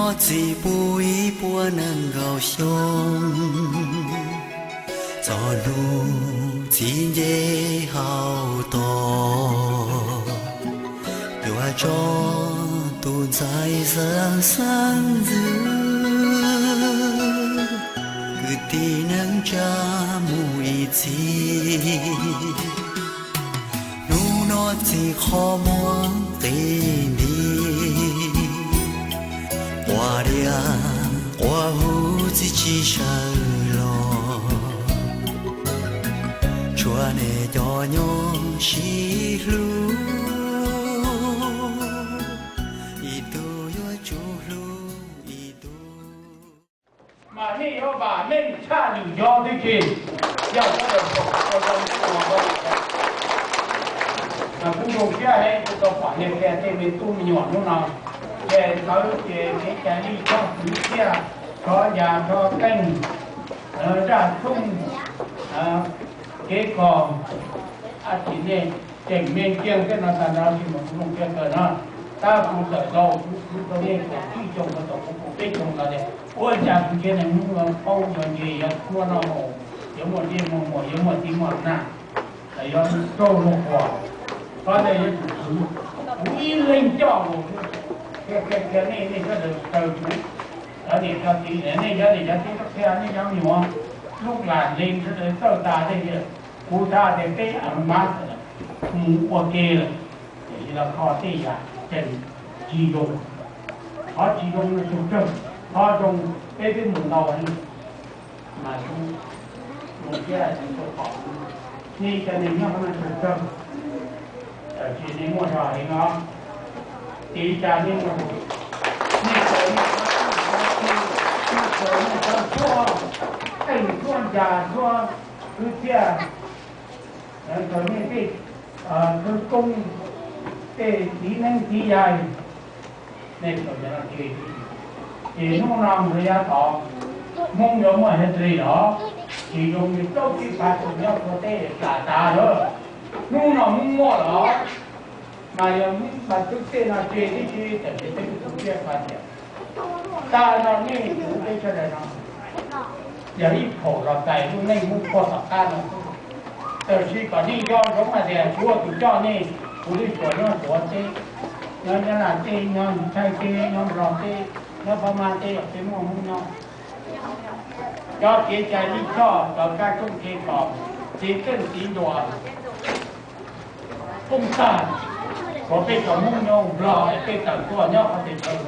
Txiv puv ib puas nees nkaum xyoo, txog hnub txiv nce hauv tos, yuav tso tus ntxhais xeeb xeeb ntxwv, kwv tij neej tsa mus ib txhis. Hnub no txiv qhov muag qis nti, quas diav quas huv txiv tsis sawv los, tshuav nej cov nyob sib hlub, ib tug yuav tsum hlub ib tug. Mas nej yuav vam meej tshaj lwm yog twg tsis yog? Kuv zoo siab heev kuv tau pom nej qhia tej me tub me nyuam hnub no, ces txawv ces kev cai lij choj kwv txhiaj, rho yas rho qeej, zaj thooj, kev kos, a tsis nej tseem me kiag tej no tag nrho tsis mus kuv zoo siab kawg no. Tab kuv tawm tau kuv kuv tau nej kaum tsib xyoo tau kuv kaum peb xyoo no tias ua cas kuv cia neeg hnub no paub yog nce yog tshuab no mus, yuav muaj liaj muaj muam yuav muaj txiv muaj nag, yog raug luag quas, ko ntawd yuav tsum khwv. Kuv ib leeg coj mus qhia qhia nej, nej sawv daws raws kuv, cov niam cov txiv nej cov niam cov txiv qhia nej cov me nyuam, lub las lees sawv daws txawj tas tej tias kuv xav tias peb a mas mus ua ke lawm, tiam sis los kho tej yam tseem tsis zoo. Qhov tsis zoo no tsawg tsawg, qhov zoo peb twb mus ntau heev. Mas kuv zoo siab tsis tau pom nej cov neeg nyob qhov no tsawg tsawg, tab sis nej muaj zog heev os. Tiv cas nej muaj, nej txawm nej txawm nej txawm tshuab, qeej tshuab ncas tshuab kwv txhiaj, txawm nej tej khawv koob, tej txiv neeb txiv yaig, nej txawm cov no ke. Ces hnub no mus rau yav tod, Hmoob yuav muaj history los tsis zoo li plaub tsib phav xyoo nyob txhua teb tas tas lawm. Hnub no Hmoob muaj los mas yog Hmoob mas twb tej no tseg tib si, tam sis peb kuj tus tiaj qhia tias tag no nej kuv peb sawv daws no yog ib phaum los txais lub neej Hmoob puag tom qab no xwb. Tab sis kom nej nco ntsoov hais tias kuv ua tus coj nej, kuv twb tsuas nyob Suav teb, nyob Nyab Laj teb, nyob Thaib teb, nyob Nplog teb, nyob Phab Mab teb los peb muaj Hmoob nyob. Cov kev cai lij choj, cov kab tsooj kev kos, txiv txeej txiv nruas, poob tag, tshuav peb cov Hmoob nyob Nplog es peb tawm tuaj nyob qhov tseem khaws,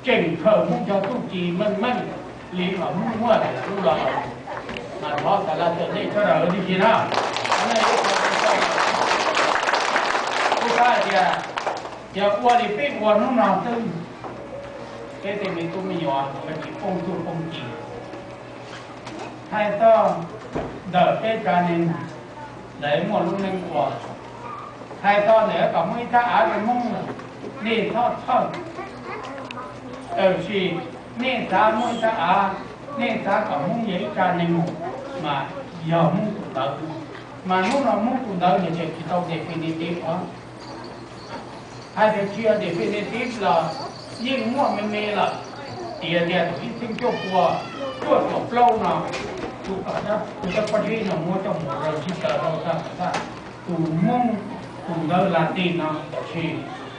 tseem khaws Hmoob cov txuj ci meej meej li los Hmoob muaj lub los. Mas thov xav la tawm nej sawv daws tib si na. Kuv xav hais tias yog ua li peb ua hnub no xwb, peb tej me tub me nyuam yuav tsis poob txuj poob ci. Thaij txog ntawm peb tsa neeg lawv muaj lub neej ua, thaij txog ntawm kom muaj ib rab av rau Hmoob, nej txhob txhawj. Tab sis nej xav muaj ib rab av, nej xav kom Hmoob yog ib tsa neeg mas yog Hmoob tus ntawd. Mas hnub no Hmoob tus ntawd nws tseem tsis tau definitive os. Hais tias tsis yog definitive los yeej muaj me me lawm. Tias tias tus ib txhiab cuaj pua cuaj caum plaub no, tus kom tus coj pob zeb no muab coj mus register rau tag tag, tus Hmoob tus ntawd Latin no, tab sis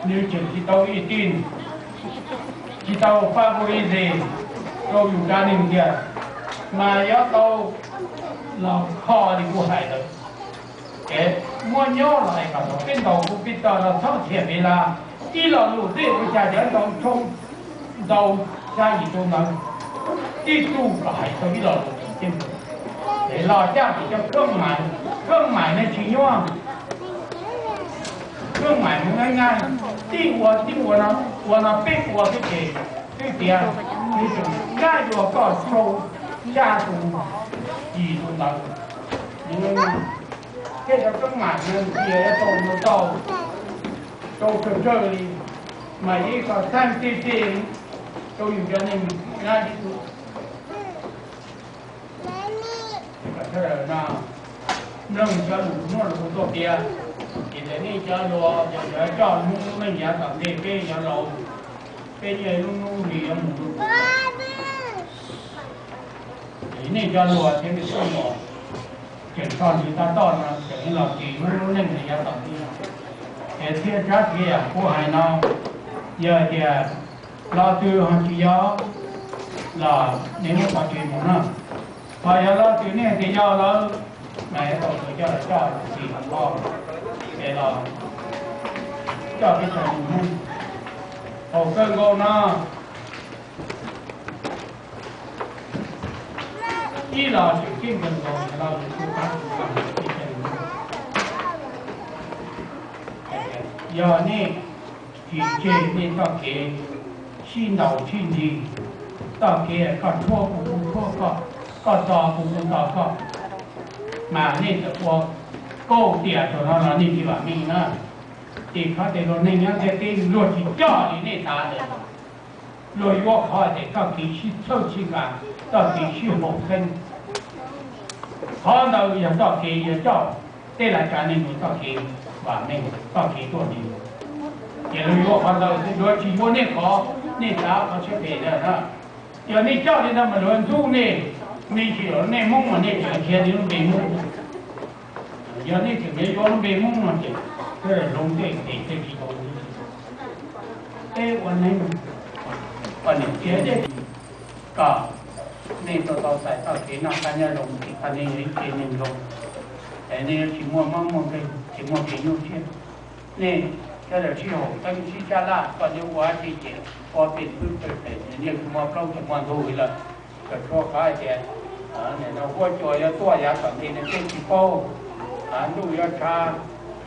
nws tseem tsis tau ib tij, tsis tau favorize rau yus tsa neeg tiag, mas yuav tau los kho li kuv hais lawm. Es muab nyob los es kom thaum peb ntaus kuv pib tog los txhob thiam vim las ib lo lus tej ua cas cov ntaus tshooj ntaus xya yim tus ntawd, tib tug los hais tau ib lo lus tseem ceeb. Es los caj tim cov khab mais, khab mais ne tsis nyuaj, khab mais mus nyab nyab, tib ua tib ua no, ua no peb ua xwb ces twb tias nws tseem nyab dua koj sau xya tus yim tus ntawd. Thiab cov khab mais no ntxias tau mus tau rau tsawg tsawg li, mas yeej kom xeeb tib si rau yus cov neeg nyab ib tug. Sawv daws no mloog cov lus muaj lus tuaj piav, ces nej cov luag cov coj Hmoob lub neej yav tom ntej peb yuav laus, Peb nyiaj lub hnub li yuav mus, nej cov hluas thiab nej txoj muam tseem txog ntsis tab tom no tseem los tsis hnub lub neej li yav tom ntej. Ces thiaj tsab kev yam kuv hais no, yog tias lo twg ho tsis yog los nej muab qhov tsev mus na. Ho yog lo twg nej hais tias yog lawm, mas yuav tau tus coj los coj tsis los, es los coj peb cov mus. Haum kawg nkaus no, ib los tseem ceeb kawg nkaus, los yus kuj pab kuv pab peb cov mus. Yog nej tsis tseg nej txoj kev sib ntaus sib nrig, txoj kev koj tshuab kuv, kuv tshuab koj, koj txo kuv, kuv txo koj, mas nej txawm ua kauj tiam thaum no los nej tsis vam meej na. Ces qhov tias luag neeg nyob ntiaj teb luag tsis coj li nej xav ntawd. Luag yuav qhov tias txoj kev sib txhawb sib nqa, txoj kev sib haum xeeb. Qhov ntawd yog txoj kev yuav coj tej lav tsav neeg mus txoj kev vam meej, txoj kev tuaj nti. Ces luag yuav qhov ntawd xwb, luag tsis yuav nej qhov nej xav qhov siab phem ntawd na. Yog nej coj li ntawd mas luag ntxub nej, nej tsis yog nej Hmoob mas nej tseem khiav nej lub npe Hmoob. Yog nej tseem yuav lub npe Hmoob no ces hloov tej tes tej tsis tau li. Peb ua neeg, ua niam txiv, kom nej tau tau txais txoj kev noj qab nyob zoo, tsis tas nej yog ib tsev neeg zoo, es nej yuav tsis muaj mob muaj nkeeg, tsis muaj kev nyuaj siab. Nej sawv daws sib haum xeeb sib sab laj, koj yuav ua dab tsi ces ua pes pwb pes pes, nej tsis muaj plaub tsis muaj ntug li lawm. Tsuas tshuav qhov hais tias huab cua yuav tuaj yav tom ntej no peb tsis paub, ntuj yuav tshav,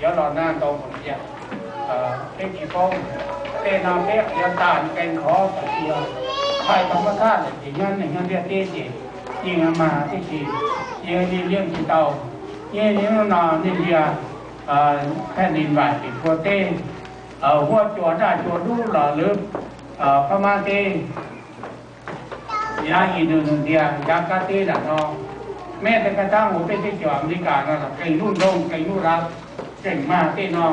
yuav los nag ntau npaum li cas peb tsis paub. Tej no peb yuav tas nqe nkhov tam sim no. Thaij tau muab thaj lawm ces nyob neeg nyob ntiaj teb ces yeej mag tib si, yeej li liaj tsis tau. Yeej li hnub no nej liaj pheej li npaim pem txhua teb, huab cua daj cua dub los lawv pab mab teb. Yav ib ntus nws tias yav kab teb lam no, meb tej kab thab uas peb teb chaws Amelikas no los qee lub nroog qee lub lav tseem mag tej no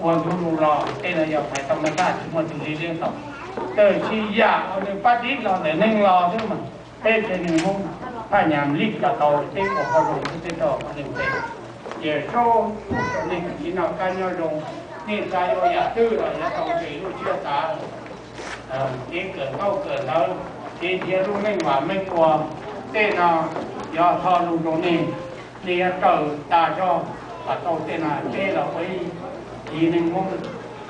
ua ntu zus los tej no yog phais tau mas taj tsis muaj tus li liab tau. Tab sis yam uas nws pab dib los ntawm neeg los xwb mas peb tsev neeg Hmoob phaj nyas li cov tau peb ua qhov zoo xwb peb tau qhov neeg tes. Ces sub rau nej tsis noj qab nyob zoo, nej xav yuav yam twg los yuav tau ntes lub siab xav. Kev kawm ntaub kawm ntawv, kev nrhiav lub neej vam meej ua, tej no yog tho lus rau nej, nej yuav raws tas zog kom tau tej no peb los ua ib tsev neeg Hmoob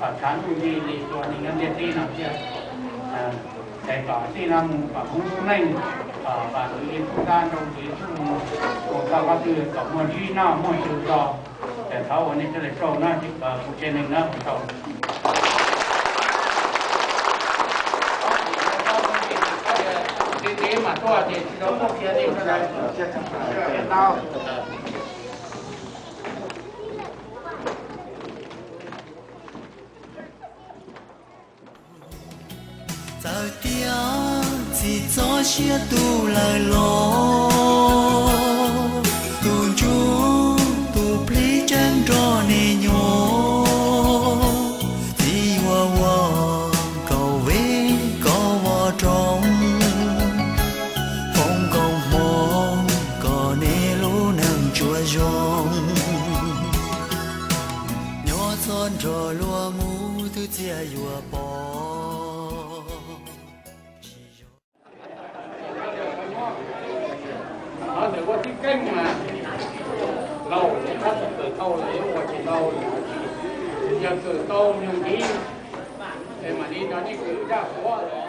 kom tshav ntuj nti li tus neeg nyob ntiaj teb no thiab. Es kom tej no mus kom Hmoob lub neej, kom vam kwv Yexus dab nrau kwv Yexus mus, mus txog qhov twg kom muaj ntsib noj muaj tswv txog. Ces thov ua nej sawv daws tsaug na, ces kom kuv tsev neeg na kuv tsaug. Ntev ntev mam tuaj ces tsis tau tuaj qhia nej sawv daws. Txawm tias txiv txob siab tu lawm los, tus ntsuj tus plig tseem nrog nej nyob. Txiv yuav ua kaum vej koj voj rooj, foom koob hmoov kom nej lub neej tsuas zoo. Nyob txog nrog luag mus twb txias yuav pom. Qhov ntawm ua tib keeb mas laus, yog kawm tau los yuav ua tsis tau, yog kawm tau nyuag ntxiv, es mam li nrog nej kwv zaj quav los.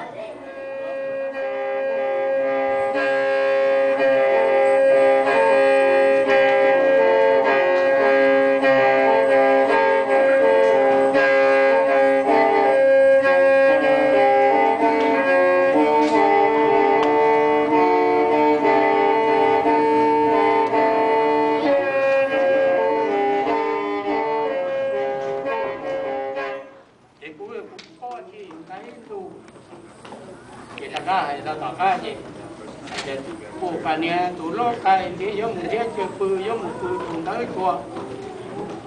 Ces kuv, kuv pob tsis nqaij ntug. Ces rov qab hais rau tom qab ces, ces kuv pab niam tus loj qaib ntiav yuav mus ntiav chaw pw, yuav mus pw tus ntawd tsua.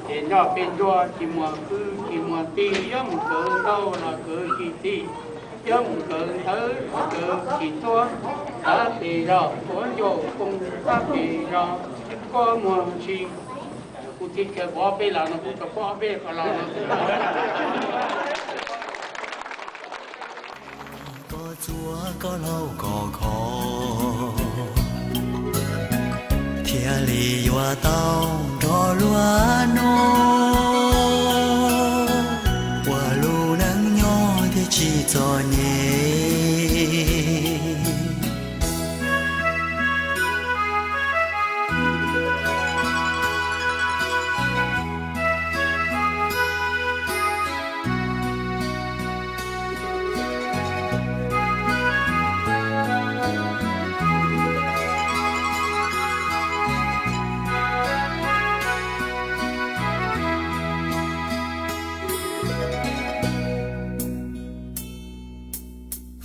Ces nroj pes ntsuag tsis muaj kwv tsis muaj tij, yuav mus kawv ntaub los kawv tsis txij. Cov mus kawm ntawv kawm tsis tuaj, tab pem zos tuav ncauj koos tab pem zos, koj muag ntsis. Kuv txiv kawm pov peb los no, kuv tau pov peb los no. Koj txua koj laug koj kho, thiaj li yuav tau nrog luag noj, ua lub neej nyob thiaj tsis txom nyem.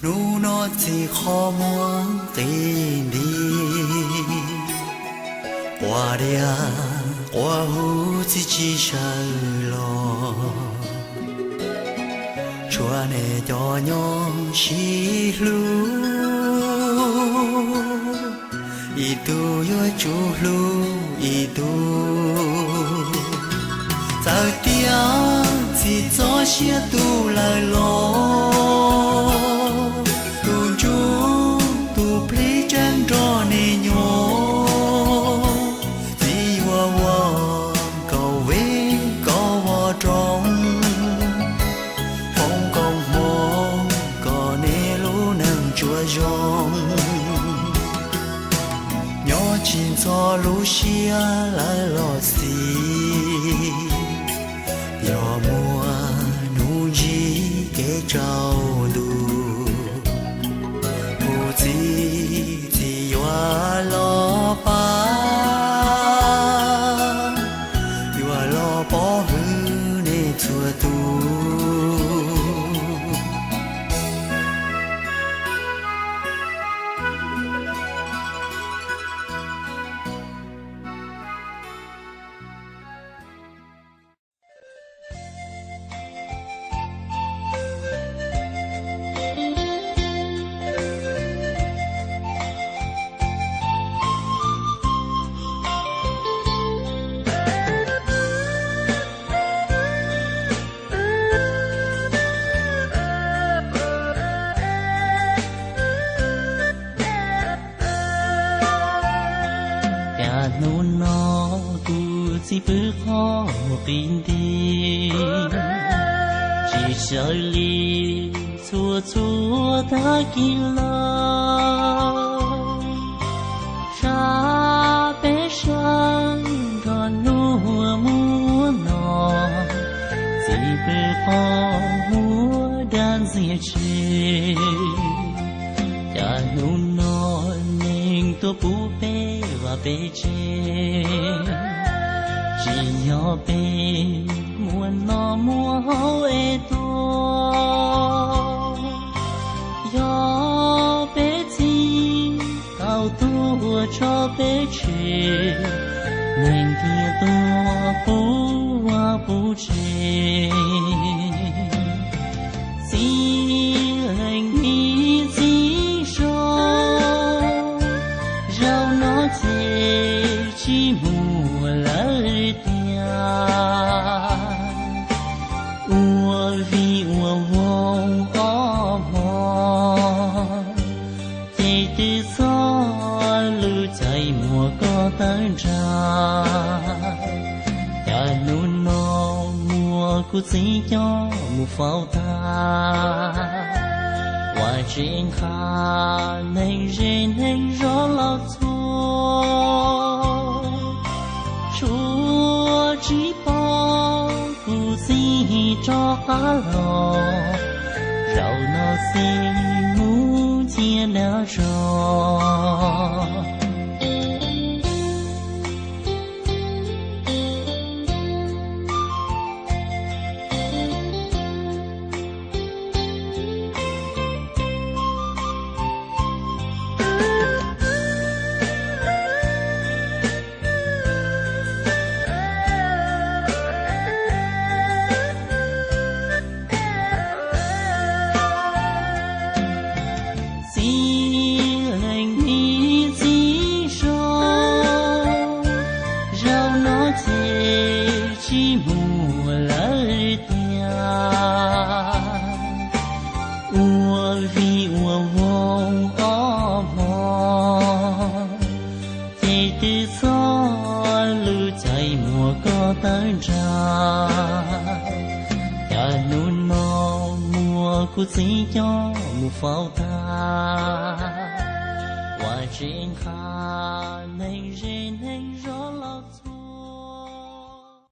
Hnub no txij qhov muag qis nti, quas diav quas huv txij tsis sawv los, tshuav nej cov nyob sib hlub, ib tug yuav tsum hlub ib tug. Txawm tias txiv txob siab tu lawm los, tus ntsuj tus plig tseem nrog nej nyob. Txiv yuav ua koj vej koj voj roob, foom koob hmoov kom nej lub neej tsuas zoo. Nyob tsis ntxhov lub siab lawm los xij, yog muaj hnub ntsib kev tsaus ntuj, kuv txiv txiv yuav los pab, yuav los pov hwm nej txhua tus. Cas hnub no kuv txiv pw qhov muag qis nti, tsis sawv li txhua txhua tag kis los. Sab peb sawv nrog hnub muag no, txiv pw qhov muag dag ntxiag tseg. Cas hnub no neeg tuaj pub peb vaj peb tsev, tsis yog peb muaj noj muaj haus es tuag, yog peb txiv tau tuag tso peb tseg, neeg thiaj tuag puv vaj puv tsev. Txiv leej niam txiv zoo, zaum no ces tsis mus lawm tiag. Ua vij ua voo ob hmo, ces twb txog lub caij muag koj tawm ntsag. Cas hnub no muag kuv txiv coj mus faus tag, ua tsev nqa neeg ze neeg zos los txhua, tshuav tsis pom kuv txiv rov qab los. Zaum no xij mus cia dag zog. Kuv txiv coj mus faus tag, ua tsis nqa